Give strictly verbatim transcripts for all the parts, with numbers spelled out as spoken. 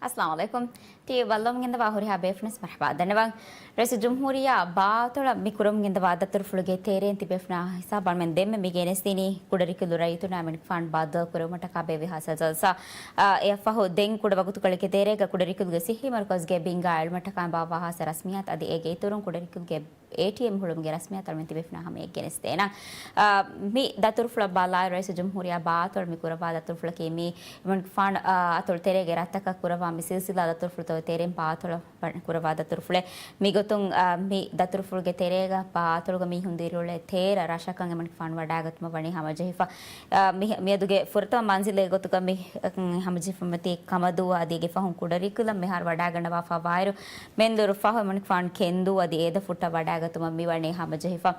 އައްސަލާމު ޢަލައިކުމް. ޓީވީ ބައްލަވަމުން ގެންދަވާ ހުރިހާ ބޭފުޅުން މަރުޙަބާ ދަންނަވަން. ރައީސުލްޖުމްހޫރިއްޔާ ބާތޮޅަށް މި ކުރަމުން ގެންދަވާ ދަތުރުފުޅުގެ ތެރެއިން ތިބޭފުޅުންނާ ހިސާބަށް އަޅުމެން ދެންމެ މި ގެނެސްދިނީ ކުޑަރިކިލު ރައްޔިތުންނާ މިނިކުފާނު ބައްދަލު ކުރެވުމަށްޓަކާ ބޭއްވި ހާއްސަ ޖަލްސާ. އާ، އެއަށްފަހު ދެން ކުޑަ ވަގުތުކޮޅެއްގެ ތެރޭގަ ކުޑަރިކިލުގެ ސިއްހީ މަރުކަޒުގެ ބިންގާ އެޅުމަށްޓަކާ ބާއްވާ ހާއްސަ ރަސްމިއްޔާތު އަދި އޭގެ އިތުރުން ކުޑަރިކިލުގެ އޭޓީއެމް ހުޅުމުގެ ރަސްމިއްޔާތު އަޅުމެން ތިބޭފުޅުންނާ ހަމަޔަށް ގެނެސްދޭނަން. އާ، މި ދަތުރުފުޅަށް ބަލާއިރު ރައީސުލްޖުމްހޫރިއްޔާ ބާތޮޅަށް މި ކުރައްވާ ދަތުރުފުޅަކީ މި މިނިކުފާނު، އާ، އަތޮޅު ތެރޭގެ ރަށްތަކަށް ކުރައްވާ މި ސިލްސިލާ ދަތުރުފުޅުތަކުގެ ތެރެއިން ބާތޮޅަށް ކުރައްވާ ދަތުރުފުޅެއް. މިގޮތުން، އާ، މި ދަތުރުފުޅުގެ ތެރޭގަ ބާތޮޅުގަ މީހުން ދިރިއުޅޭ ތޭރަ ރަށަކަށް އެމަނިކުފާނު ވަޑާގަތުމަށް ވަނީ ހަމަޖެހިފަ. އާ، މި-، މިއަދުގެ ފުރަތަމަ މަންޒިލެއް ގޮތުގަ މި، އަ، ހަމަޖެހިފަމަތީ ކަމަދޫ އަދި އޭގެ ފަހުން ކުޑަރިކިލަށް މިހާރު ވަޑާގަންނަވާފަ ވާއިރު، މެންދުރު ފަހު އެމަނިކުފާނު ކެންދޫ އަދި އޭދަފުއްޓަށް ވަޑާގަތުމަށް މިވަނީ ހަމަޖެހިފަ.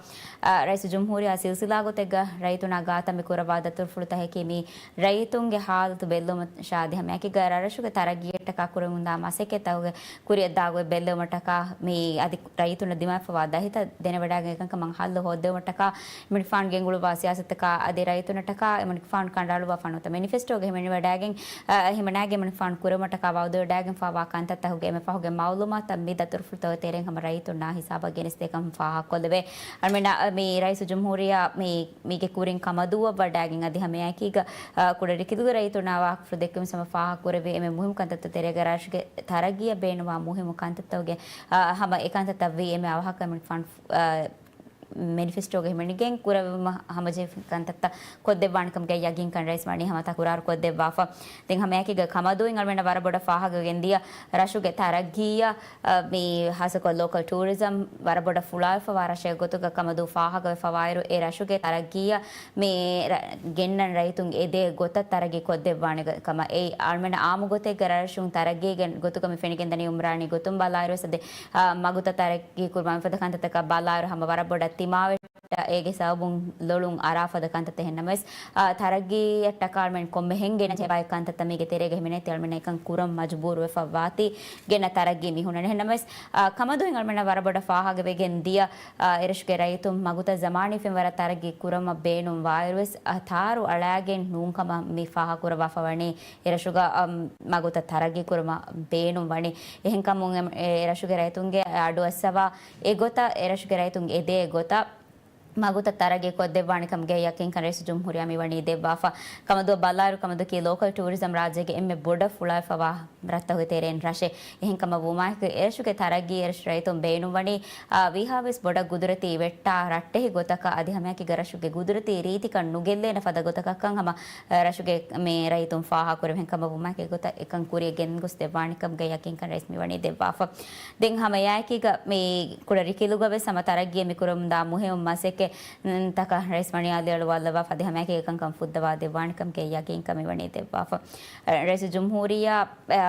އަ، ރައީސުލްޖުމްހޫރިއްޔާ ސިލްސިލާ ގޮތެއްގަ ރައްޔިތުންނާ ގާތަށް މި ކުރައްވާ ދަތުރުފުޅުތަކަކީ މި ރައްޔިތުންގެ ހާލަތު ބެއްލުމަށާ އަދި ހަމައެކީގަ ރަށުގެ ތަރައްގީއަށްޓަކާ ކުރެވުނުދާ މަސައްކަތްތަކުގެ ކުރިއަށްދާ ގޮތް ބެއްލެވުމަށްޓަކާ މި އަދި ރައްޔިތުންނަށް ދިމާވެފަވާ ދަތިތައް ދެނެވަޑައިގެން އެކަންކަމަށް ހައްލު ހޯއްދެވުމަށްޓަކާ މިނިކުފާނު ގެންގުޅުއްވާ ސިޔާސަތުތަކާ އަދި ރައްޔިތުންނަށްޓަކާ އެމަނިކުފާނު ކަނޑައަޅުއްވާފާ ނުވަތަ މެނިފެސްޓޯގަ ހިމެނިވަޑައިގެން، އަ، ހިމަނައިގެން މިނިކުފާނު ކުރެވުމަށްޓަކާ ވައުދުވެވަޑައިގެންފާވާ ކަންތައްތަކުގެ އެންމެ ފަހުގެ މައުލޫމާތުތައް މި ދަތުރުފުޅުތަކުގެ ތެރެއިން ހަމަ ރައްޔިތުންނާ ހިސާބަށް ގެނެސްދޭކަން ފާހަގަކޮށްލެވޭ. އަޅުމެންނަށް މި ރައީސުލްޖުމްހޫރިއްޔާ މި، މީގެ ކުރިން ކަމަދޫއަށް ވަޑައިގެން އަދި ހަމައެކީގަ، އަ، ކުޑަރިކިލުގެ ރައްޔިތުންނާ ވާހަކަފުޅު ދެއްކެވުމުން ހަމަ ފާހަގަކުރެވޭ އެންމެ މުހިއްމު ކަންތައްތައް ތެރޭގަ ރަށުގެ ތަރައްގީއަށް ބޭނުންވާ މުހިއްމު ކަންތައްތަކުގެ، އަ، ހަމަ އެ ކަންތައްތައް ވީ އެންމެ އަވަހަކަށް މިނިކުފާނު، އަ، މެނިފެސްޓޯގަ ހިމެނިގެން ކުރެވުމަށް ހަމަޖެހިފަ ކަންތައްތައް ކޮށްދެއްވާނެކަމުގެ ޔަގީންކަން ރައީސް ވަނީ ހަމަ ތަކުރާރު ކޮށްދެއްވާފަ. ދެން ހަމައެކީގަ ކަމަދޫއިން އަޅުމެންނަށް ވަރަށް ބޮޑަށް ފާހަގަވެގެން ދިޔަ ރަށުގެ ތަރައްގީއަށް، އަ، މި ހާއްސަކޮށް ލޯކަލް ޓޫރިޒަމް ވަރަށް ބޮޑަށް ފުޅާވެފަވާ ރަށެއް ގޮތުގަ ކަމަދޫ ފާހަގަވެފަވާއިރު، އެ ރަށުގެ ތަރައްގީއަށް މި ރަ-، ގެންނަން ރައްޔިތުން އެދޭ ގޮތަށް ތަރައްގީ ކޮށްދެއްވާނެ ކަމަށް. އެއީ އަޅުމެންނަށް އާއްމު ގޮތެއްގަ ރަށުން ތަރައްގީގެ ގޮތުގަ މި ފެނިގެންދަނީ އުމްރާނީ ގޮތުން ބަލާއިރު ވެސް އަދި، އާ، މަގުތައް ތަރައްގީ ކުރުމާ މިފަދަ ކަންތައްތަކަށް ބަލާއިރު ހަމަ ވަރަށް ބޮޑަށް ތިމާވެ އޭގެ ސަބަބުން ލޮޅުން އަރާ ފަދަ ކަންތައްތައް އެހެންނަމަވެސް، އާ، ތަރައްގީއަށްޓަކާ އަޅުމެން ކޮންމެހެން ގެންނަ ޖެހިފައި ކަންތައްތައް މީގެ ތެރޭގަ ހިމެނޭތީ އަޅުމެން އެކަން ކުރަން މަޖުބޫރުވެފަ ވާތީ ގެންނަ ތަރައްގީ މި ހުންނަނީ. އެހެންނަމަވެސް، އާ، ކަމަދޫއިން އަޅުމެންނަށް ވަރަށް ބޮޑަށް ފާހަގަވެގެން ދިޔަ، އާ، އެރަށުގެ ރައްޔިތުން މަގުތައް ޒަމާނީ ފެންވަރަށް ތަރައްގީ ކުރަމަށް ބޭނުން ވާއިރުވެސް، އާ، ތާރު އަޅާގެން ނޫންކަމަށް މި ފާހަގަކުރައްވާފަ ވަނީ އެރަށުގަ، އަ، މަގުތައް ތަރައްގީ ކުރުމަށް ބޭނުން ވަނީ. އެހެންކަމުން އެ-، އެ ރަށުގެ ރައްޔިތުންގެ އަޑު އައްސަވާ އެގޮތަށް، އެ ރަށުގެ ރައްޔިތުން އެދޭ ގޮތަށް މަގުތައް ތަރައްގީ ކޮށްދެއްވާނެ ކަމުގެ ޔަޤީންކަން ރައީސް ޖުމްހޫރިއްޔާ މި ވަނީ ދެއްވާފަ. ކަމަދޫއަށް ބަލާއިރު ކަމަދޫއަކީ ލޯކަލް ޓޫރިޒަމް ރާއްޖޭގެ އެންމެ ބޮޑަށް ފުޅާވެފަވާ ރަށްތަކުގެ ތެރެއިން ރަށެއް. އެހެންކަމަށް ވުމާއެކު އެރަށުގެ ތަރައްގީ އެރަށު ރައްޔިތުން ބޭނުންވަނީ، އާ، ވީހާވެސް ބޮޑަށް ގުދުރަތީ ވެއްޓާ ރައްޓެހި ގޮތަކަށް އަދި ހަމައެކީގަ ރަށުގެ ގުދުރަތީ ރީތިކަން ނުގެއްލޭނެ ފަދަ ގޮތަކަށްކަން ހަމަ، އާ، ރަށުގެ މި ރައްޔިތުން ފާހަގަކުރެވި. އެހެންކަމަށް ވުމާއެކު އެގޮތަށް އެކަން ކުރިއަށް ގެންގޮސްދެއްވާނެ ކަމުގެ ޔަޤީންކަން ރައީސް މިވަނީ ދެއްވާފަ. ދެން ހަމައެކީގަ މި ކުޑަރިކިލުގަވެސް ހަމަ ތަރައްގީއަށް މި ކުރަމުންދާ މުހިއްމު މަސައްކަތްތަކަށް ރައީސް ވަނީ އަލިއަޅުވާލައްވާފަ އަދި ހަމައެކީގަ އެކަންކަން ފުއްދަވާ ދެއްވާނެ ކަމުގެ ޔަޤީންކަން މިވަނީ ދެއްވާފަ. ރައީސުލްޖުމްހޫރިއްޔާ، އާ،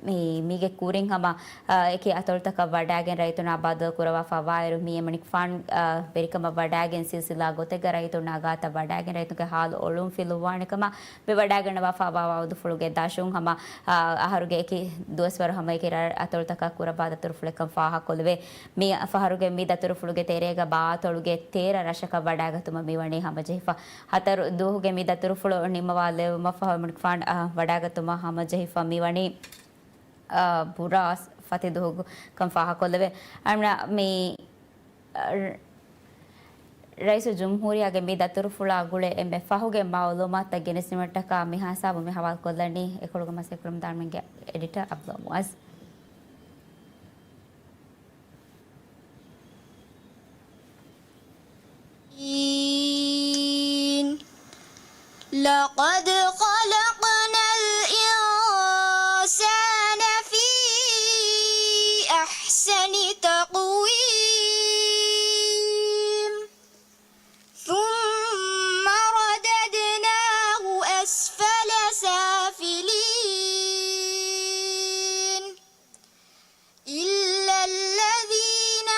މި، މީގެ ކުރިން ހަމަ، އާ، އެކި އަތޮޅުތަކަށް ވަޑައިގެން ރައްޔިތުންނާ ބައްދަލު ކުރައްވާފަ ވާއިރު މި އެމަނިކުފާނު، އާ، ވެރިކަމަށް ވަޑައިގެން ސިލްސިލާ ގޮތެއްގަ ރައްޔިތުންނާ ގާތަށް ވަޑައިގެން ރައްޔިތުންގެ ހާލު އޮޅުން ފިލުއްވާނެ ކަމަށް މި ވަޑައިގަންނަވާފަ ވާ ވައުދުފުޅުގެ ދަށުން ހަމަ، އާ، އަހަރުގެ އެކި ދުވަސްވަރު ހަމަ އެކި ރަށް އަތޮޅުތަކަށް ކުރައްވާ ދަތުރުފުޅެއްކަން ފާހަގަކޮށްލެވޭ. މި ފަހަރުގެ މި ދަތުރުފުޅުގެ ތެރޭގަ ބާ އަތޮޅުގެ ތޭރަ ރަށަކަށް ވަޑައިގަތުމަށް މިވަނީ ހަމަޖެހިފަ. ހަތަރު ދުވަހުގެ މި ދަތުރުފުޅު ނިންމަވާލެވުމަށްފަހު އެމަނިކުފާނު، އާ، ވަޑައިގަތުމަށް ހަމަޖެހިފަ މިވަނީ، އާ، ބުރާސް ފަތި ދުވަހު ކަން ފާހަގަކޮށްލެވޭ. އަންނަ މި، އާ، ރައީސުލްޖުމްހޫރިއްޔާގެ މި ދަތުރުފުޅާ ގުޅޭ އެންމެ ފަހުގެ މައުލޫމާތުތައް ގެނެސްދިނުމަށްޓަކާ މިހާ ހިސާބުން މި ހަވާލުކޮށްލަނީ އެކޮޅުގަ މަސައްކަތްކުރަމުންދާ އަޅުމެންގެ އެޑިޓަރ އަބްދުﷲ މުޢައްޒު. لقد خلقنا الإنسان في أحسن تقويم. ثم رددناه أسفل سافلين. إلا الذين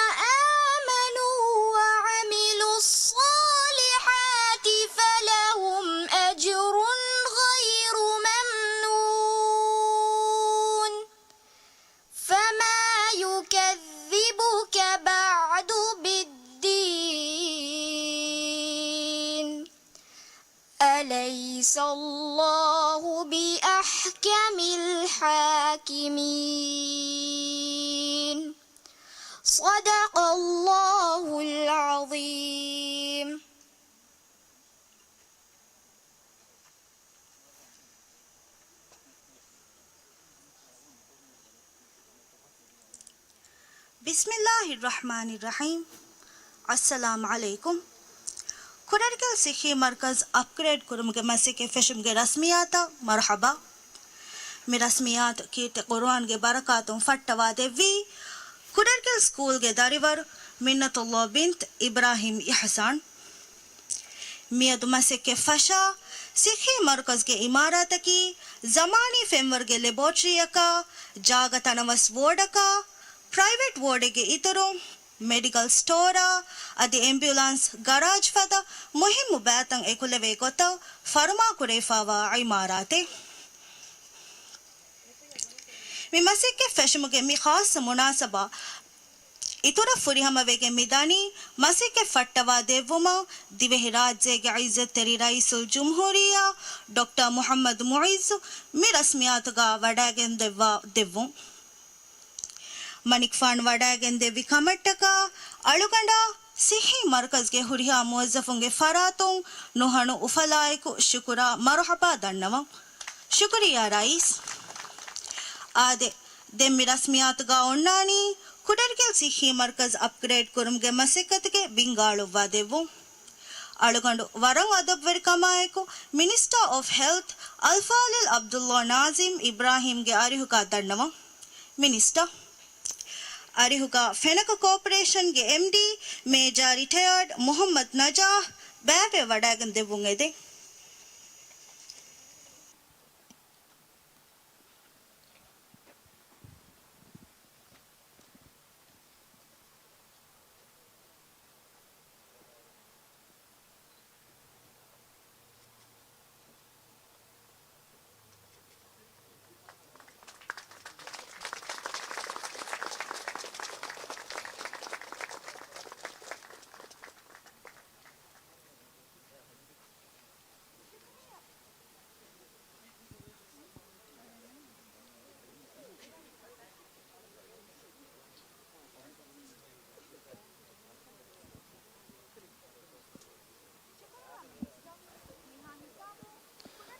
آمنوا وعملوا الصالحات فلهم أجر غير ممنون. فما يكذبك بعد بالدين. أليس الله بأحكم أحكم الحاكمين. صدق الله العظيم. ބިސްމިއްލާހިއްރަޙްމާނިއްރަޙީމް. އައްސަލާމު ޢަލައިކުމް. ކުޑަރިކަލް ސިއްހީ މަރުކަޒް އަޕްގްރޭޑް ކުރުމުގެ މަސައްކަތް ފެށުމުގެ ރަސްމިއްޔާތަށް މަރުޙަބާ. މި ރަސްމިއްޔާތު ކީރިތި ޤުރުއާންގެ ބަރަކާތުން ފައްޓަވާ ދެއްވީ ކުޑަރިކަލް ސްކޫލްގެ ދަރިވަރު މިންނަތުﷲ ބިންތު އިބްރާހިމް އިޙްސާން. މިއަދު މަސައްކަތް ފަށާ، ސިއްހީ މަރުކަޒްގެ އިމާރާތަކީ ޒަމާނީ ފެންވަރުގެ ލެބޯޓްރީއަކާ، ޖާގަ ތަނަވަސް ވޯޑަކާ، ޕްރައިވެޓް ވޯޑެއްގެ އިތުރުން، މެޑިކަލް ސްޓޯރާ، އަދި އެމްބިއުލާންސް ގަރާޖް ފަދަ މުހިއްމު ބައިތައް އެކުލެވޭ ގޮތަށް ފަރުމާކުރެވިފައިވާ އިމާރާތެއް. މި މަސައްކަތް ފެށުމުގެ މި ޚާއްޞަ މުނާސަބާ އިތުރަށް ފުރިހަމަވެގެން މި ދަނީ، މަސައްކަތް ފައްޓަވާ ދެއްވުމަށް ދިވެހިރާއްޖޭގެ ޢިއްޒަތްތެރި ރައީސުލްޖުމްހޫރިއްޔާ ޑޮކްޓަރ މުޙައްމަދު މުޢިއްޒު މި ރަސްމިއްޔާތުގަ ވަޑައިގެން ދެއްވާ ދެއްވުން. މަނިކުފާނު ވަޑައިގެން ދެއްވި ކަމަށްޓަކާ އަޅުގަނޑާ ސިއްހީ މަރުކަޒްގެ ހުރިހާ މުވައްޒަފުންގެ ފަރާތުން ނުހަނު އުފަލާއެކު ޝުކުރާ މަރުޙަބާ ދަންނަވަން. ޝުކުރިއްޔާ ރައީސް. އާދެ، ދެން މި ރަސްމިއްޔާތުގަ އޮންނާނީ ކުޑަރިކަލް ސިއްހީ މަރުކަޒް އަޕްގްރޭޑް ކުރުމުގެ މަސައްކަތުގެ ބިންގާޅުއްވާ ދެއްވުން. އަޅުގަނޑު ވަރަށް އަދަބުވެރިކަމާއެކު މިނިސްޓަރ އޮފް ހެލްތް އަލްފާޟިލް ޢަބްދުﷲ ނާޒިމް އިބްރާހިމްގެ އަރިހުގަ ދަންނަވަން. މިނިސްޓަރ. އަރިހުގަ ފެނަކަ ކޯޕަރޭޝަންގެ އެމްޑީ މޭޖާ ރިޓަޔާޑް މުޙައްމަދު ނަޖާޙް ބައިވެ ވަޑައިގެން ދެއްވުން އެދެން.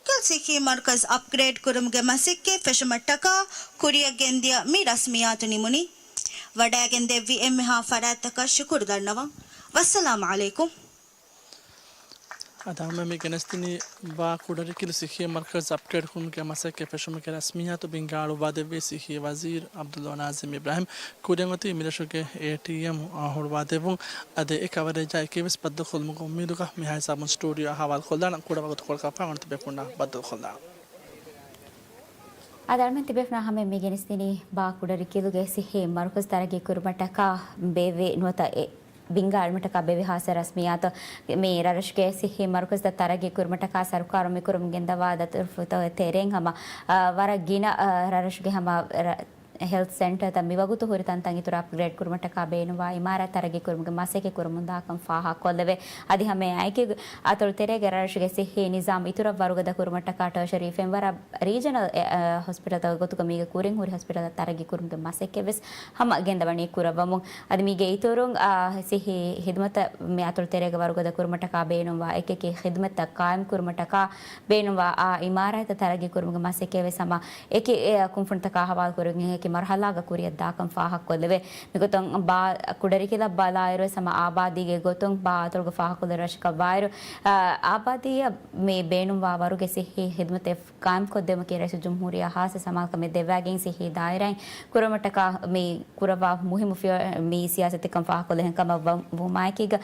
ކަލް ސިއްހީ މަރުކަޒް އަޕްގްރޭޑް ކުރުމުގެ މަސައްކަތް ފެށުމަށްޓަކާ ކުރިއަށް ގެންދިޔަ މި ރަސްމިއްޔާތު ނިމުނީ. ވަޑައިގެން ދެއްވި އެންމެހާ ފަރާތްތަކަށް ޝުކުރު ދަންނަވަން. ވައްސަލާމު ޢަލައިކުމް. އަދި ހަމަ މި ގެނެސްދިނީ ބާ ކުޑަރިކިލު ސިއްހީ މަރުކަޒް އަޕްގްރޭޑް ކުރުމުގެ މަސައްކަތް ފެށުމުގެ ރަސްމިއްޔާތު ބިންގާޅުއްވާ ދެއްވީ ސިއްހީ ވަޒީރު ޢަބްދުﷲ ނާޒިމް އިބްރާހިމް. ކުރިއަށް އޮތީ މިރަށުގެ އޭޓީއެމް ހުޅުވާ ދެއްވުން. އަދި އެ ކަވަރޭޖާ އެކީވެސް ބައްދަލުކޮށްލުމުގެ އުއްމީދުގަ މިހާ ހިސާބުން ސްޓޫޑިއޯ އަހަވާލު ކޮށްލާނަން. ކުޑަ ވަގުތުކޮޅަކަށް ފަހުން ތިބޭފުޅުންނާ ބައްދަލުކޮށްލާނަން. އަދި އަޅުމެން ތިބޭފުޅުންނާ ހަމައަށް މި ގެނެސްދިނީ ބާ ކުޑަރިކިލުގެ ސިއްހީ މަރުކަޒް ތަރައްގީ ކުރުމަށްޓަކާ ބޭއްވި ނުވަތަ އެ ބިންގާ އިލްމަށްޓަކާ ބޭއްވި ހާއްސަ ރަސްމިއްޔާތު. މި ރަށުގެ ސިއްހީ މަރުކަޒްތައް ތަރައްގީ ކުރުމަށްޓަކާ ސަރުކާރުން މިކުރަމުން ގެންދަވާ ދަތުރުފުޅުތަކުގެ ތެރެއިން ހަމަ، އަ، ވަރަށް ގިނަ، އަ، ރަށްރަށުގެ ހަމަ ރަ-، ހެލްތް ސެންޓަރތައް މިވަގުތު ހުރި ތަންތަން އިތުރަށް އަޕްގްރޭޑް ކުރުމަށްޓަކާ ބޭނުންވާ އިމާރާތް ތަރައްގީ ކުރުމުގެ މަސައްކަތް ކުރަމުންދާކަން ފާހަގަކޮށްލެވޭ. އަދި ހަމަ އެއާއެކީގަ އަތޮޅު ތެރޭގެ ރަށްރަށުގެ ސިއްހީ ނިޒާމް އިތުރަށް ވަރުގަދަ ކުރުމަށްޓަކާ ޓަރޝަރީ ފެންވަރަށް ރީޖަނަލް، އެ، އަ، ހޮސްޕިޓަލްތަކުގެ ގޮތުގަ މީގެ ކުރިން ހުރި ހޮސްޕިޓަލްތައް ތަރައްގީ ކުރުމުގެ މަސައްކަތްވެސް ހަމަ ގެންދަވަނީ ކުރައްވަމުން. އަދި މީގެ އިތުރުން، އާ، ސިއްހީ ހިދުމަތަށް މި އަތޮޅު ތެރޭގަ ވަރުގަދަ ކުރުމަށްޓަކާ ބޭނުންވާ އެކި އެކި ހިދުމަތްތައް ޤާއިމް ކުރުމަށްޓަކާ ބޭނުންވާ އާ އިމާރާތްތައް ތަރައްގީ ކުރުމުގެ މަސައްކަތްވެސް ހަމަ އެކި، އެ، ކުންފުނިތަކާ ހަވާލުކުރެވިގެން އެކި މަރުހަލާގަ ކުރިއަށް ދާކަން ފާހަގަކޮށްލެވޭ. މިގޮތުން ބާ ކުޑަރިކިލަށް ބަލާއިރުވެސް ހަމަ އާބާދީގެ ގޮތުން ބާ އަތޮޅުގަ ފާހަގަކޮށްލެވި ރަށަކަށް ވާއިރު، އާ، އާބާދީއަށް މި ބޭނުންވާ ވަރުގެ ސިއްހީ ހިދުމަތެއް ޤާއިމްކޮށްދޭން ވަކި ރައީސުލްޖުމްހޫރިއްޔާ ހާއްސަ ސަމާލުކަމެއް ދެއްވާގެން ސިއްހީ ދާއިރާއިން ކުރުމަށްޓަކާ މި ކުރައްވާ މުހިއްމު ފިޔަ-، މި ސިޔާސަތެއްކަން ފާހަގަކޮށްލެވޭނެ ކަމަށް ވަ-، ވުމާއެކީގަ،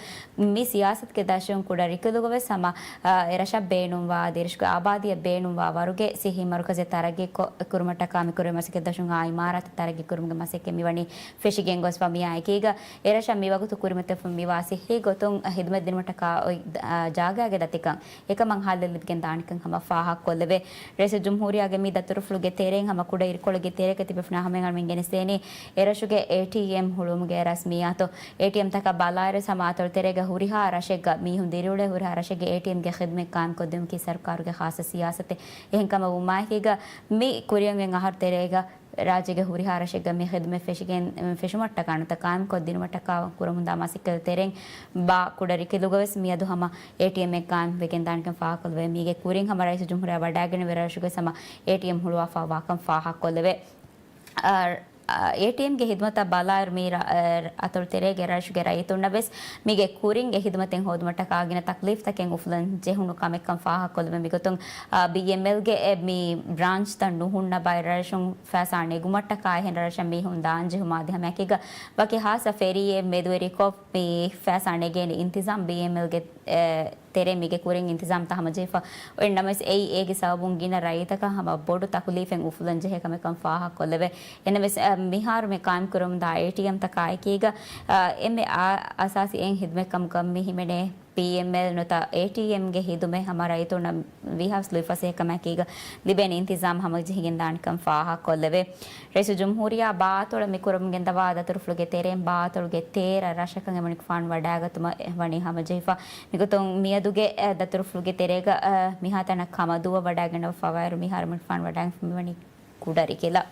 މި ސިޔާސަތުގެ ދަށުން ކުޑަރިކިލުގަވެސް ހަމަ، އާ، އެ ރަށަށް ބޭނުންވާ އަދި އެ ރަށުގެ އާބާދީއަށް ބޭނުންވާ ވަރުގެ ސިއްހީ މަރުކަޒެއް ތަރައްގީ ކޮ-، ކުރުމަށްޓަކާ މި ކުރެވޭ މަސައްކަތް ދަށުން އާ އިމާ އިމާރާތެއް ތަރައްގީ ކުރުމުގެ މަސައްކަތް މިވަނީ ފެށިގެން ގޮސްފަ މިއާއެކީގަ، އެރަށަށް މިވަގުތު ކުރިމަތިވެފަ މިވާ ސިއްހީ ގޮތުން ހިދުމަތް ދިނުމަށްޓަކާ އޮތް ދ-، އާ، ޖާގައިގެ ދަތިކަން އެކަމަށް ހައްލެއް ލިބިގެން ދާނެކަން ހަމަ ފާހަގަކޮށްލެވޭ. ރައީސުލްޖުމްހޫރިއްޔާގެ މި ދަތުރުފުޅުގެ ތެރެއިން ހަމަ ކުޑަ އިރުކޮޅެއްގެ ތެރޭގަ ތިބޭފުޅުންނާ ހަމައަށް އަޅުމެން ގެނެސްދޭނީ އެރަށުގެ އޭޓީއެމް ހުޅުވުމުގެ ރަސްމިއްޔާތު. އޭޓީއެމްތަކަށް ބަލާއިރު ހަމަ އަތޮޅު ތެރޭގަ ހުރިހާ ރަށެއްގަ މީހުން ދިރިއުޅޭ ހުރިހާ ރަށެއްގެ އޭޓީއެމްގެ ޚިދުމަތް ޤާއިމްކޮށްދިނުމަކީ ސަރުކާރުގެ ޚާއްޞަ ސިޔާސަތެއް. އެހެންކަމަށް ވުމާއެކީގަ މި ކުރިއަށް އަހަރު ތެރޭގަ ރާއްޖޭގެ ހުރިހާ ރަށެއްގަ މި ޚިދުމަތް ފެށިގެން، ފެށުމަށްޓަކާ ނުވަތަ ޤާއިމްކޮށްދިނުމަށްޓަކާ ކުރަމުންދާ މަސައްކަތް ތެރެއިން ބާ ކުޑަރިކިލުގަވެސް މިއަދު ހަމަ އޭޓީއެމްއެއް ޤާއިމްވެގެންދާނެކަން ފާހަގަކޮށްލެވޭ. މީގެ ކުރިން ހަމަ ރައީސުލްޖުމްހޫރިއްޔާ ވަޑައިގެން އެރަށުގަވެސް ހަމަ އޭޓީއެމް ހުޅުވާފާވާކަން ފާހަގަކޮށްލެވޭ. އަ، އަ، އޭޓީއެމްގެ ޚިދުމަތަށް ބަލާއިރު މި ރަ-، އަ، އަތޮޅު ތެރޭގެ ރަށުގެ ރައްޔިތުންނަށް ވެސް މީގެ ކުރިން އެ ޚިދުމަތެއް ހޯދުމަށްޓަކާ ގިނަ ތަކްލީފްތަކެއް އުފުލަން ޖެހުނު ކަމެއްކަން ފާހަގަކޮށްލެވޭ. މިގޮތުން، އަ، ބީއެމްއެލްގެ އެ މި ބްރާންޗްތައް ނުހުންނަ ބައެއް ރަށުން ފައިސާ ނެގުމަށްޓަކާ އެހެން ރަށަށް މީހުން ދާން ޖެހުމާ އަދި ހަމައެކީގަ ވަކި ޚާއްޞަ ފެރީއެއް މެދުވެރިކޮށް މި ފައިސާ ނެގޭނެ އިންތިޒާމް ބީއެމްއެލްގެ، އެ، ތެރޭ މީގެ ކުރިން އިންތިޒާމްތައް ހަމަޖެހިފަ އޮތް ނަމަވެސް އެއީ އޭގެ ސަބަބުން ގިނަ ރައްޔިތަކަށް ހަމަ ބޮޑު ތަކުލީފެއް އުފުލަން ޖެހޭ ކަމެއްކަން ފާހަގަކޮށްލެވޭ. އެނަމަވެސް، އަ، މިހާރު މި ޤާއިމްކުރަމުންދާ އޭޓީއެމްތަކާ އެކީގަ، އަ، އެންމެ އާ-، އަސާސީ އެއް ޚިދުމަތްކަމުގަ މި ހިމެނޭ ބީއެމްއެލް ނުވަތަ އޭޓީއެމްގެ ޚިދުމަތް ހަމަ ރައްޔިތުންނަށް ވީހާވެސް ލުއިފަސޭހަކަމާއެކީގަ ލިބޭނެ އިންތިޒާމް ހަމަޖެހިގެންދާނެކަން ފާހަގަކޮށްލެވޭ. ރައީސުލްޖުމްހޫރިއްޔާ ބާއަތޮޅަށް މިކުރަމުން ގެންދަވާ ދަތުރުފުޅުގެ ތެރެއިން ބާއަތޮޅުގެ ތޭރަ ރަށަކަށް އެމަނިކުފާނު ވަޑައިގަތުމަށް ވަނީ ހަމަޖެހިފަ. މިގޮތުން މިއަދުގެ، އަ، ދަތުރުފުޅުގެ ތެރޭގަ، އަ، މިހާތަނަށް ކަމަދޫއަށް ވަޑައިގަންނަވާފަވާއިރު މިހާރު އެމަނިކުފާނު ވަޑައިގެންފަ މިވަނީ ކުޑަރިކިލަށް.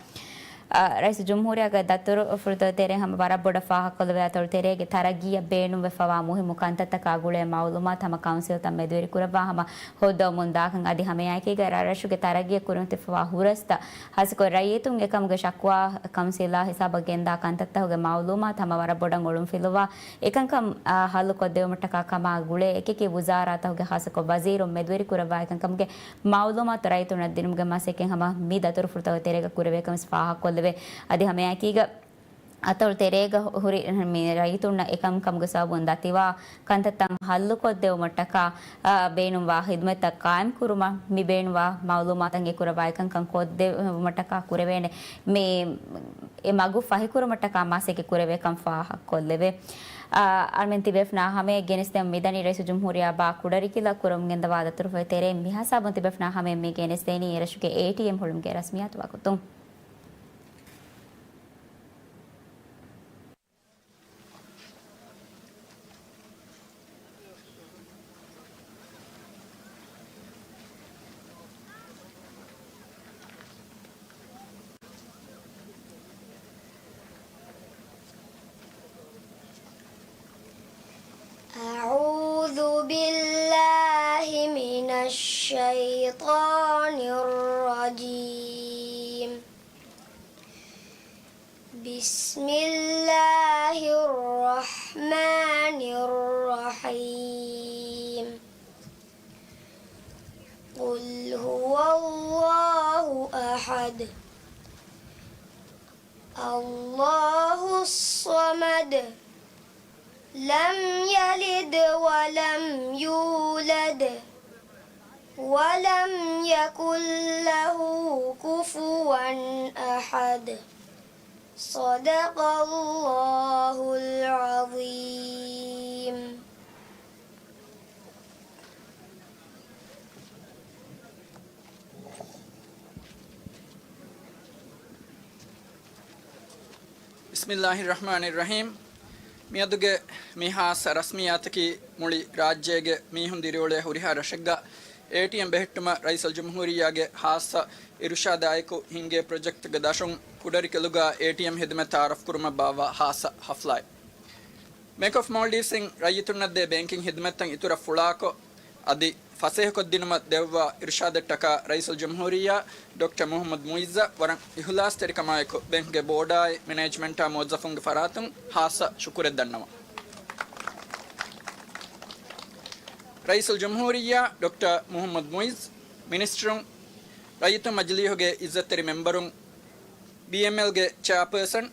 އަ، ރައީސުލްޖުމްހޫރިއްޔާގެ ދަތުރުފުޅުގެ ތެރެއިން ހަމަ ވަރަށް ބޮޑަށް ފާހަގަކޮށްލެވޭ އަތޮޅު ތެރޭގެ ތަރައްގީއަށް ބޭނުންވެފަވާ މުހިއްމު ކަންތައްތަކާ ގުޅޭ މައުލޫމާތު ހަމަ ކައުންސިލްތައް މެދުވެރިކުރައްވާ ހަމަ ހޯއްދަވަމުން ދާކަން އަދި ހަމައެކީގަ ރަށްރަށުގެ ތަރައްގީއަށް ކުރިމަތިވެފަވާ ހުރަސްތައް ހާއްސަކޮށް ރައްޔިތުން އެކަމުގެ ޝަކުވާ ކައުންސިލާ ހިސާބަށް ގެންދާ ކަންތައްތަކުގެ މައުލޫމާތު ހަމަ ވަރަށް ބޮޑަށް އޮޅުންފިލުވާ އެކަންކަން، އާ، ހައްލުކޮށްދެވުމަށްޓަކާ ކަމާ ގުޅޭ އެކިއެކި ވުޒާރާތަކުގެ ހާއްސަކޮށް ވަޒީރުން މެދުވެރިކުރައްވާ އެކަންކަމުގެ މައުލޫމާތު ރައްޔިތުންނަށް ދިނުމުގެ މަސައްކަތް ހަމަ މި ދަތުރުފުޅުތަކުގެ ތެރޭގަ ކުރެވޭކަމަށް ފާހަގަކޮށްލެވޭ. އަދި ހަމައެކީގަ އަތޮޅު ތެރޭގަ ހުރި މި ރައްޔިތުންނަށް އެކަންކަމުގެ ސަބަބުން ދަތިވާ ކަންތައްތައް ހައްލުކޮށްދެވުމަށްޓަކާ، އާ، ބޭނުންވާ ޚިދުމަތްތައް ޤާއިމްކުރުމަށް މި ބޭނުންވާ މައުލޫމާތު އެކުރައްވާ އެކަންކަން ކޮށްދެވުމަށްޓަކާ ކުރެވޭނެ މި އެ މަގު ފަހިކުރުމަށްޓަކާ މަސައްކަތް ކުރެވޭކަން ފާހަގަކޮށްލެވޭ. އާ، އަޅުމެން ތިބޭފުނާ ހަމަޔަށް ގެނެސްދެމުން މިދަނީ ރައީސުލްޖުމްހޫރިއްޔާ ބާ ކުޑަރިކިލަށް ކުރަމުން ގެންދަވާ ދަތުރުފުޅުގެ ތެރެއިން މިހާ ހިސާބުން ތިބޭފުނާ ހަމަޔަށް މި ގެނެސްދޭނީ އެރަށުގެ އޭޓީއެމް ހުޅުމުގެ ރަސްމިއްޔާތު ވަގުތުން. أعوذ بالله من الشيطان الرجيم. بسم الله الرحمن الرحيم. قل هو الله أحد. الله الصمد. لم يلد ولم يولد. ولم يكن له كفوا أحد. صدق الله العظيم. بسم الله الرحمن الرحيم. މިއަދުގެ މި ހާއްސަ ރަސްމިއްޔާތަކީ މުޅި ރާއްޖޭގެ މީހުން ދިރިއުޅޭ ހުރިހާ ރަށެއްގަ އޭޓީއެމް ބެހެއްޓުމަށް ރައީސުލްޖުމްހޫރިއްޔާގެ ހާއްސަ އިރުޝާދާއެކު ހިންގޭ ޕްރޮޖެކްޓްގެ ދަށުން ކުޑަރިކެލުގަ އޭޓީއެމް ހިދުމަތް ތައާރަފް ކުރުމަށް ބާއްވާ ހާއްސަ ހަފްލާއެއް. ބޭންކް އޮފް މޯލްޑިވްސްއިން ރައްޔިތުންނަށް ދޭ ބޭންކިން ހިދުމަތްތައް އިތުރަށް ފުޅާކޮށް، އަދި ފަސޭހަކޮށްދިނުމަށް ދެއްވާ އިރުޝާދަށްޓަކާ ރައީސުލްޖުމްހޫރިއްޔާ ޑޮކްޓަރ މުހައްމަދު މުއިއްޒަށް ވަރަށް އިހުލާސްތެރިކަމާއެކު ބޭންކްގެ ބޯޑާއި މެނޭޖްމަންޓާ މުވައްޒަފުންގެ ފަރާތުން ހާއްސަ ޝުކުރެއް ދަންނަވަން. ރައީސުލްޖުމްހޫރިއްޔާ ޑޮކްޓަރ މުހައްމަދު މުއިއްޒު، މިނިސްޓަރުން، ރައްޔިތުން މަޖިލީހުގެ އިއްޒަތްތެރި މެމްބަރުން، ބީއެމްއެލްގެ ޗެއާޕާސަން،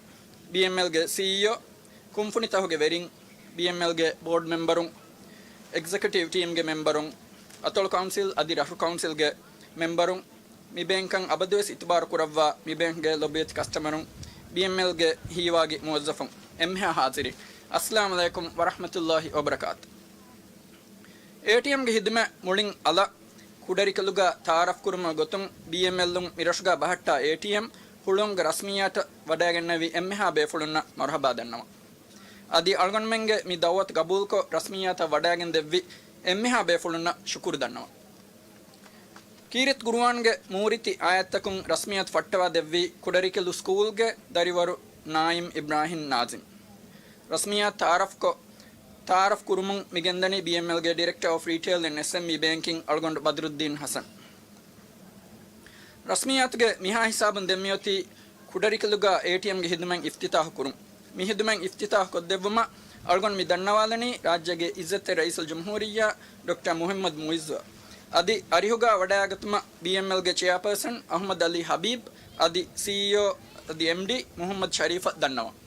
ބީއެމްއެލްގެ ސީއީއޯ، ކުންފުނިތަކުގެ ވެރިން، ބީއެމްއެލްގެ ބޯޑް މެމްބަރުން، އެގްޒެކެޓިވް ޓީމްގެ މެމްބަރުން، އަތޮޅު ކައުންސިލް އަދި ރަށު ކައުންސިލްގެ މެމްބަރުން، މި ބޭންކަށް އަބަދުވެސް އިތުބާރު ކުރައްވާ މި ބޭންކްގެ ލޮބިވެތި ކަސްޓަމަރުން، ބީއެމްއެލްގެ ހީވާގި މުވައްޒަފުން، އެންމެހާ ހާޒިރީން، އައްސަލާމު ޢަލައިކުމް ވަރަޙްމަތުﷲ ވަބަރަކާތު. އޭޓީއެމްގެ ހިދުމަތް މުޅިން އަލަށް ކުޑަރިކަލުގަ ތަޢާރަފް ކުރުމުގެ ގޮތުން ބީއެމްއެލުން މިރަށުގަ ބަހައްޓާ އޭޓީއެމް ހުޅުވުމުގެ ރަސްމިއްޔާތަށް ވަޑައިގެންނެވި އެންމެހާ ބޭފުޅުންނަށް މަރުޙަބާ ދަންނަވަން. އަދި އަޅުގަނޑުމެންގެ މި ދަޢުވަތު ގަބޫލުކޮށް، ރަސްމިއްޔާތަށް ވަޑައިގެން ދެއްވި އެންމެހާ ބޭފުޅުންނަށް ޝުކުރު ދަންނަވަން. ކީރިތި ޤުރުއާންގެ މޫރިތި އާޔަތްތަކުން ރަސްމިއްޔާތު ފައްޓަވާ ދެއްވި ކުޑަރިކަލު ސްކޫލްގެ ދަރިވަރު ނާއިމް އިބްރާހިމް ނާޒިމް. ރަސްމިއްޔާތު ތަޢާރަފްކޮށް، ތަޢާރަފް ކުރުމުން މިގެންދަނީ ބީއެމްއެލްގެ ޑިރެކްޓަރ އޮފް ރީޓެއިލް އެންޑް އެސްއެމްއީ ބޭންކިން އަޅުގަނޑު ބަދްރުއްދީން ޙަސަން. ރަސްމިއްޔާތުގެ މިހާ ހިސާބުން ދެންމިއޮތީ ކުޑަރިކަލުގަ އޭޓީއެމްގެ ހިދުމަތް އިފްތިތާޙު ކުރުން. މި ހިދުމަތް އިފްތިތާޙު ކޮށްދެއްވުމަށް އަޅުގަނޑު މި ދަންނަވާލަނީ ރާއްޖޭގެ ޢިއްޒަތްތެރި ރައީސުލްޖުމްހޫރިއްޔާ ޑޮކްޓަރ މުޙައްމަދު މުޢިއްޒުއަށް. އަދި އަރިހުގަ ވަޑައިގަތުމަށް ބީއެމްއެލްގެ ޗެއާޕާސަން އަޙްމަދު ޢަލީ ޙަބީބް އަދި ސީއީއޯ އަދި އެމްޑީ މުޙައްމަދު ޝަރީފަށް ދަންނަވަން.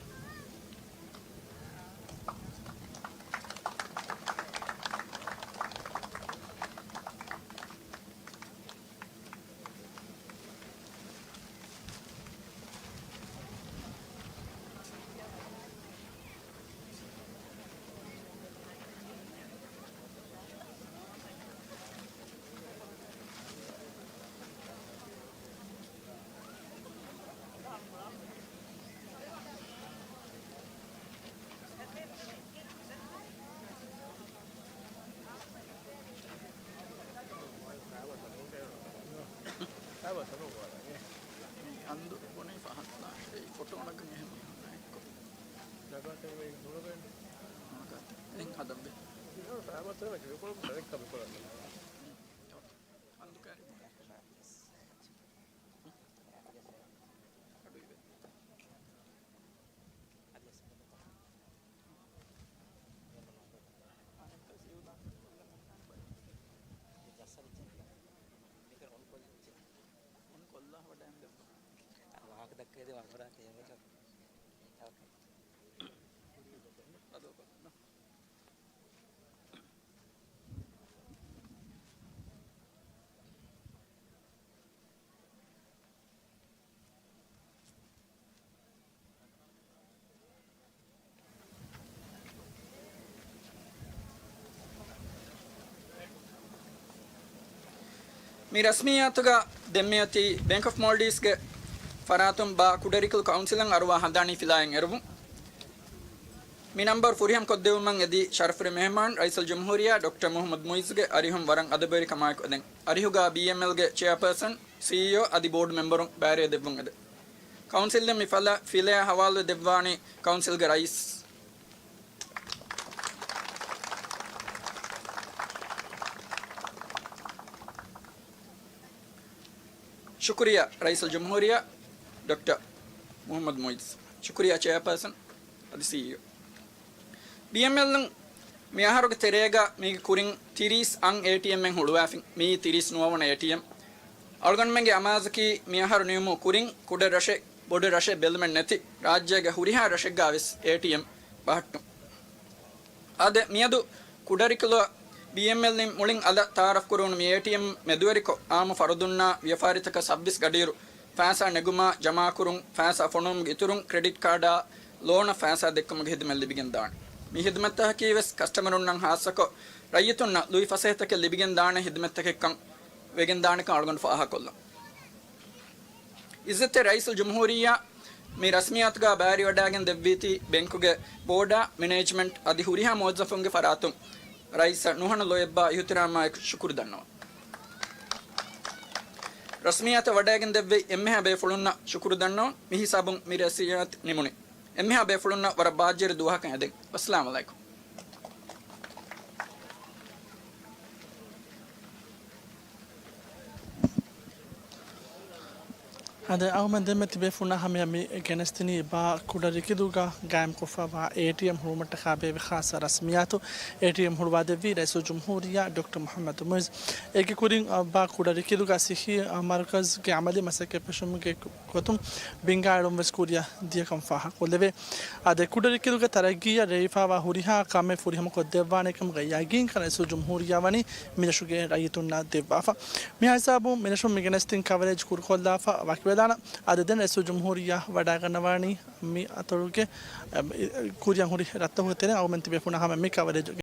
މި ހަނދު ބުނީ ފަހަތް ނާށޭ، ފޮޓޯ ނަގަން އެހެން މީހުންނާ އެއްކޮށް. ނަގާތެރި ނުރަވެން. ނަގާތެރި. އެހެން ހަދަންވީ. ހަނދު ކާރި. އޮން ކޮށްލާ ވަޑައިން ދެއްވާ. ވާހަކަ ދައްކައިދޭ ވާހަކަ ހުރާ ކޭވަރަ. އަދޯ ކޮށް. މި ރަސްމިއްޔާތުގަ ދެންމެއޮތީ ބޭންކް އޮފް މޯލްޑިވްސްގެ ފަރާތުން ބާ ކުޑަރިކަލު ކައުންސިލަށް އަރުވާ ހަނދާނީ ފިލާއިން އެރުވުން. މި ނަންބަރު ފުރިހަމަ ކޮށްދެވުމަށް އެދި ޝަރަފުވެރި މެހެމާން ރައީސުލްޖުމްހޫރިއްޔާ ޑޮކްޓަރ މުޙައްމަދު މުޢިއްޒުގެ އަރިހުން ވަރަށް އަދަބުވެރިކަމާއެކު އެދެން. އަރިހުގަ ބީއެމްއެލްގެ ޗެއާޕާސަން، ސީއީއޯ އަދި ބޯޑް މެމްބަރުން ބައިވެރިވެ ދެއްވުން އެދެން. ކައުންސިލް ދެން މި ފަލަ-، ފިލަޔާ ހަވާލުވެ ދެއްވާނީ ކައުންސިލްގެ ރައީސް. ޝުކުރިއްޔާ ރައީސުލްޖުމްހޫރިއްޔާ ޑޮކްޓަރ މުޙައްމަދު މުޢިއްޒު. ޝުކުރިއްޔާ ޗެއާޕާސަން އަދި ސީއީއޯ. ބީއެމްއެލްއިން މި އަހަރުގެ ތެރޭގަ މީގެ ކުރިން ތިރީސް އަށް އޭޓީއެމްއެއް ހުޅުވާފިން. މިއީ ތިރީސް ނުވަވަނަ އޭޓީއެމް. އަޅުގަނޑުމެންގެ އަމާޒަކީ މި އަހަރު ނިމުމުގެ ކުރިން ކުޑަ ރަށެއް، ބޮޑު ރަށެއް ބެލުމެއް ނެތި ރާއްޖޭގެ ހުރިހާ ރަށެއްގަ ވެސް އޭޓީއެމް ބަހައްޓުން. އާދެ، މިއަދު ކުޑަރިކަލުއަށް ބީއެމްއެލްއިން މުޅިން އަލަށް ތަޢާރަފް ކުރުވުނު މި އޭޓީއެމް މެދުވެރިކޮށް، އާއްމު ފަރުދުންނާ ވިޔަފާރިތަކަށް ސައްވިސް ގަޑިއިރު، ފައިސާ ނެގުމާ، ޖަމާކުރުން، ފައިސާ ފޮނުވުމުގެ އިތުރުން ކްރެޑިޓް ކާޑާ ލޯނަށް ފައިސާ ދެއްކުމުގެ ހިދުމަތް ލިބިގެން ދާނެ. މި ހިދުމަތްތަކަކީ ވެސް ކަސްޓަމަރުންނަށް ހާއްސަކޮށް ރައްޔިތުންނަށް ލުއި ފަސޭހަތަކެއް ލިބިގެން ދާނެ ހިދުމަތްތަކެއްކަން ވެގެން ދާނެކަން އަޅުގަނޑު ފާހަގަކޮށްލަން. ޢިއްޒަތްތެރި ރައީސުލްޖުމްހޫރިއްޔާ މި ރަސްމިއްޔާތުގަ ބައިވެރިވަޑައިގެން ދެއްވީތީ ބޭންކުގެ ބޯޑާ، މެނޭޖްމަންޓް އަދި ހުރިހާ މުވައްޒަފުންގެ ފަރާތުން ރައީސަށް ނުހަނު ލޯތްބާ އިޙުތިރާމާއެކު ޝުކުރު ދަންނަވަން. ރަސްމިއްޔާތަށް ވަޑައިގެން ދެއްވި އެންމެހާ ބޭފުޅުންނަށް ޝުކުރު ދަންނަވަން. މި ހިސާބުން މި ރަސްމިއްޔާތު ނިމުނީ. އެންމެހާ ބޭފުޅުންނަށް ވަރަށް ބާއްޖަވެރި ދުވަހަކަށް އެދެން. އައްސަލާމު ޢަލައިކުމް. އަދި އަހުމެދު ދެންމެ ތިބޭފުޅުންނާ ހަމަޔަށް މި ގެނެސްދިނީ ބާ ކުޑަރިކިލުގަ ގާއިމްކޮށްފައިވާ އޭޓީއެމް ހުޅުމަށްޓަކާ ބޭއްވި ޚާއްޞަ ރަސްމިއްޔާތު. އޭޓީއެމް ހުޅުވާދެއްވީ ރައީސުލްޖުމްހޫރިއްޔާ ޑޮކްޓަރ މުޙައްމަދު މުޢިއްޒު. އޭގެ ކުރިން އަ، ބާ ކުޑަރިކިލުގަ ޞިއްޙީ އަ، މަރުކަޒްގެ ޢަމަލީ މަސައްކަތް ފެށުމުގެ ގޮތުން ބިންގާ އެޅުން ވެސް ކުރިއަށް ދިޔަކަން ފާހަގަކޮށްލެވޭ. އަދި ކުޑަރިކިލުގެ ތަރައްގީއަށް ރޭވިފައިވާ ހުރިހާ ކަމެއް ފުރިހަމަކޮށްދެއްވާނެކަމުގެ ޔަގީންކަން ރައީސުލްޖުމްހޫރިއްޔާ ވަނީ މިނަށުގެ ރައްޔިތުންނަށް ދެއްވާފަ. މިހާ ހިސާބުން މިނަށުން މި ގެނެސްދިން ކަވަރޭޖް ކުރުކޮށްލާފަ ވަކިވެލާނަން. އަދި ދެން ރައީސުލްޖުމްހޫރިއްޔާ ވަޑައިގަންނަވާނީ މި އަތޮޅުގެ، އަ، ކުރިއަށް ހުރި ރަށްތަކުގެ ތެރެއިން. އަހުމެދު ދެން ތިބޭފުޅުންނާ ހަމަ މި ކަވަރޭޖް